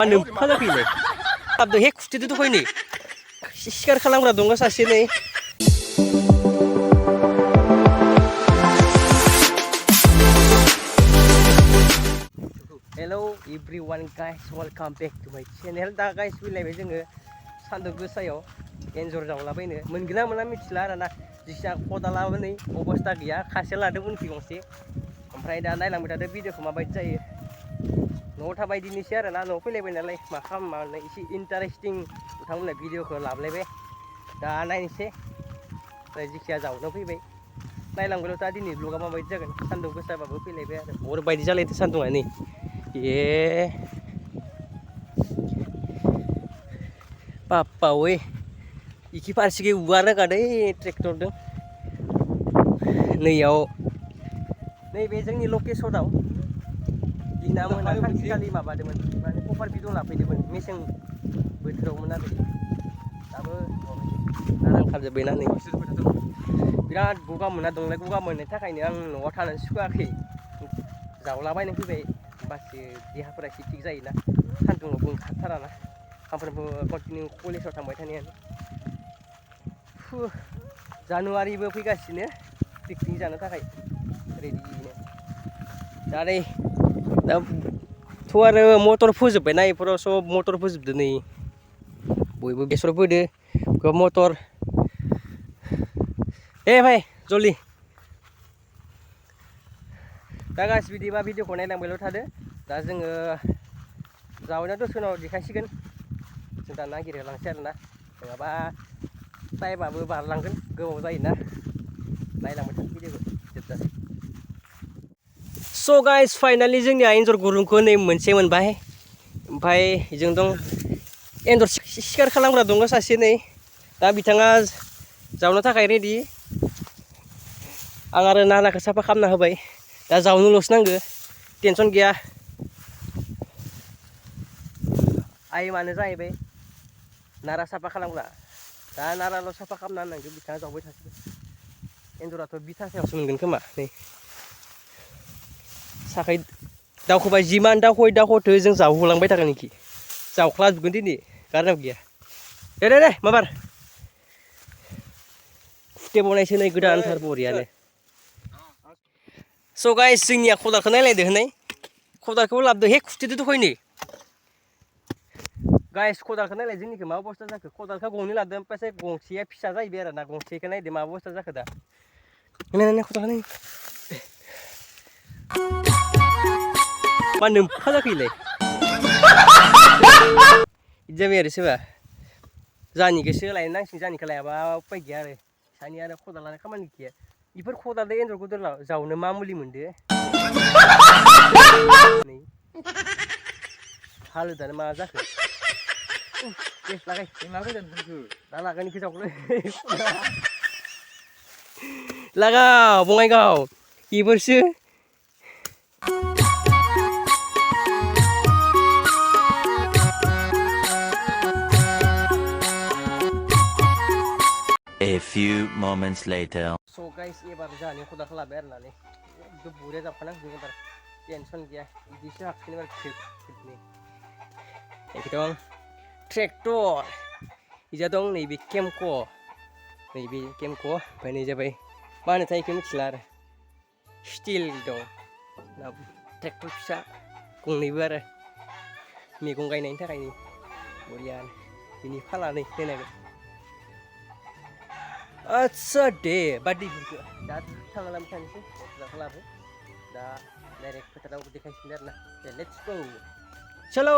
Nung kala pili. Abdo hek kusti tu koi ni. Sikar kalang ra donga sasi ni. Hello everyone guys, welcome back to my channel. Da guys, फैलायबाय जोङो सान्दुं गोसायाव एन्जर जावलाबायनो मोनगोना मोना मिथिला आरोना जिसा खदालाबो नै अबस्था गैया खासे लादों उनखि गंसे ओमफ्राय दा नायलांबाय थादो भिडिअखौ माबायदि जायो न'आव थाबाय दिनैसो आरोना न'आव फैलायबाय नालाय मा खालामनो एसे इन्टारेस्टिं नोंथांमोननो भिडिअखौ लाबोलायबाय दा नायनोसै जिखिया जावनो फैबाय नायलांबायल' दा दिनै ब्लगा माबायदि जागोन सान्दुं गोसाबाबो फैलायबाय आरो अर बायदि जालायदो सान्दुङा नै ये पापा वे इखि फारसेखै उवार गादै ट्रेक्टर दं नैयाव नैबे जोंनि लकेसनाव दिना मोना सानसेखालि माबादोंमोन माने कपार बिदन लाफैदोंमोन मेसें बोथोरावमोन आरो दाबो नांखाबजोब्बायना नै बिराद गगा मोनना दंलाय गगा मोननायनि थाखायनो आं न'आव थानो सुखुवाखै जावलाबायनो फैबाय होमबासो देहाफोरा एसे थिग जायोना सान्दुङावबो ओंखारथाराना सानफ्रोमबो कन्टिनिउ कलेजाव थांबाय थानायानो जानुवारिबो फैगासिनो पिकनिक जानो थाखाय रेडिनो दा नै दाथ' आरो मटर फोजोब्बायना बेफोराव सब मटर फोजोबदो नै बयबो बेसर फोदो मटर भाई जल्दी दा गासिबो बिदिबा भिडिअखौ नायलांबायल' थादो दा जोङो जावैना दसे उनाव देखायसिगोन जों दा नागिरलांसै आरोना नङाबा टाइमाबो बारलांगोन गोबाव जायोना नायलांबाय थादो भिडिअखौ जोबजासे स' गाइस फाइनालि जोंनिया एन्जर गुरुंखौ नै मोनसे मोनबाय ओमफ्राय जों दं एन्जर सिखार खालामग्रा दङ सासे नै दा बिथाङा जावनो थाखाय रेडि आं आरो नालाखौ साफा खालामना होबाय दा जावनोल'सो नांगौ टेनसन गैया आइमानो जाहैबाय नारा साफा खालामग्रा दा नाराल' साफा खालामना होनांगौ बिथाङा जावबाय थासिगोन एन्जराथ' बिथा सायावसो मोनगोन खोमा नै साखै दावखोबाय जिमान दावख'थो जों जावहोलांबाय थागोन नोखि जावख्लाजोबगोन दिनै गारनाव गैया दे माबार खुथे बनायसो नै गोदानथार बरियानो स' गाइस जोंनिया खदालखौ नायलायदो होनाय खदालखौबो लाबोदो हे खुथेदो दखयनो गाइस खदालखौ नायलाय जोंनिखौ मा अबस्था जाखो खदालखौ गंनै लादों ओमफ्राय गंसेया फिसा जाहैबाय आरो ना गंसेखौ नायदो मा अबस्था जाखो दा नाय खदालखौ नाय मा नोमफा जाखैलाय बिदि जाबाय आरो सोरबा जानिखौसो लायनो नांसिगोन जानिखौ लायाबा उपाय गैया आरो सानि आरो खदालानो खामानि गैया बेफोर खदालजों एन्जर गुदुर जावनो मा मुलि मोनदो हालोदानो मा जाखो दे लागाय दा लागायनिखौ जावखो लागाव Bongaigaon बेफोरसो A few moments later. So guys, एबार जानि खदालखौ लाबाय आरो नालाय एकदम बुरिया जाबखानांगौ एबार टेनसन गैया बिदिसो हाबसिगोन एबार खेबनै एकदम ट्रेक्टर इजा दं नैबे केमक' ओमफ्राय नै जाबाय मा होनो थाय इखौ मिथिला आरो स्टिल दं ट्रेक्टर फिसा गंनैबो आरो मैगं गायनायनि थाखाय बरियानो बिनि फाला नै नायनांगोन आच्छा दे बादिफोरखौ दा थांनानै थांनोसै खदालखौ लाबो दा डाइरेक्ट फोथाराव देखायसिगोन आरोना लेट्स गो चलो